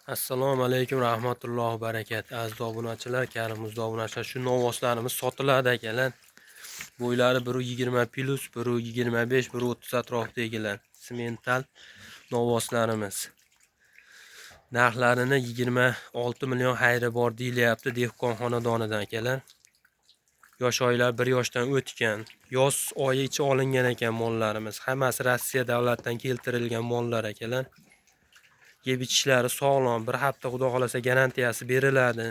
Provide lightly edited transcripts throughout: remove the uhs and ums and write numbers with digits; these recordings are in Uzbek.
Assalomu alaykum rahmatullohi barakat. Aziz obunachilar, karim obunachilar, shu novvoslarimiz sotiladi akalar. Bo'ylari 1.20 plus, 1.25, 1.30 atrofidagilar. Simental novvoslarimiz. Narxlarini 26 million xayri bor deyilyapti dehqon xonadonidan akalar. Yosh oylar 1 yoshdan o'tgan. Yoz oyi ichi olingan ekan mollarimiz. Hammasi Rossiya davlatidan keltirilgan mollar akalar. Yeb ichishlari sog'lom, bir hafta xudo xolasa garantiyasi beriladi.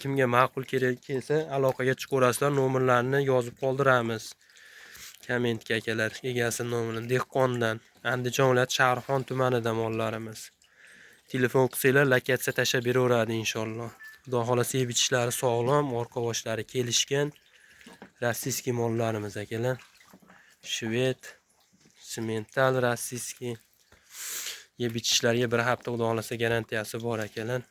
Kimga ma'qul kerak kelsa aloqaga chiqaverasizlar, nomerlarini yozib qoldiramiz. Kommentga akalar, egasi nomerini dehqondan, Andijon viloyati Shahrixon tumanida mollarimiz. Telefon qilsanglar lokatsiya tashlab beraveradi inshaalloh. Xudo xolasa yeb ichishlari sog'lom, orqa boshlari kelishgan rossiyskiy mollarimiz akalar. Shved, semental rossiyskiy. Yeb ichishlariga bir hafta xudo xolasa garantiyasi bor akalar.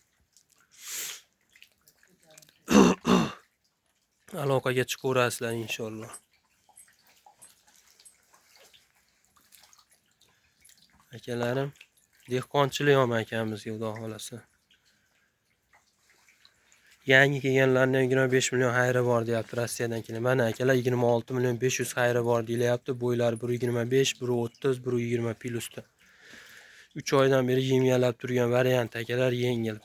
Aloqaga chiqaverasizlar inshaalloh. Akalarim, dehqonchilik ham akamizga xudo xolasa. Yangi kelganlarni 25 million xayri bor deyapti Rossiyadan kelgan. Mana akalar 26 million 500 xayri bor deyilyapti. Bo'ylari 1.25, 1.30, 1.20 plusda. 3 oydan beri yemyalab turgan variant akalar, yengil.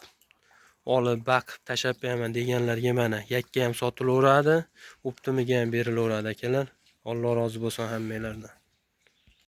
Olib baqib tashlab beraman deganlarga mana yakka ham sotilaveradi, optimiga ham berilaveradi akalar. Alloh rozi bo'lsin hammanglardan.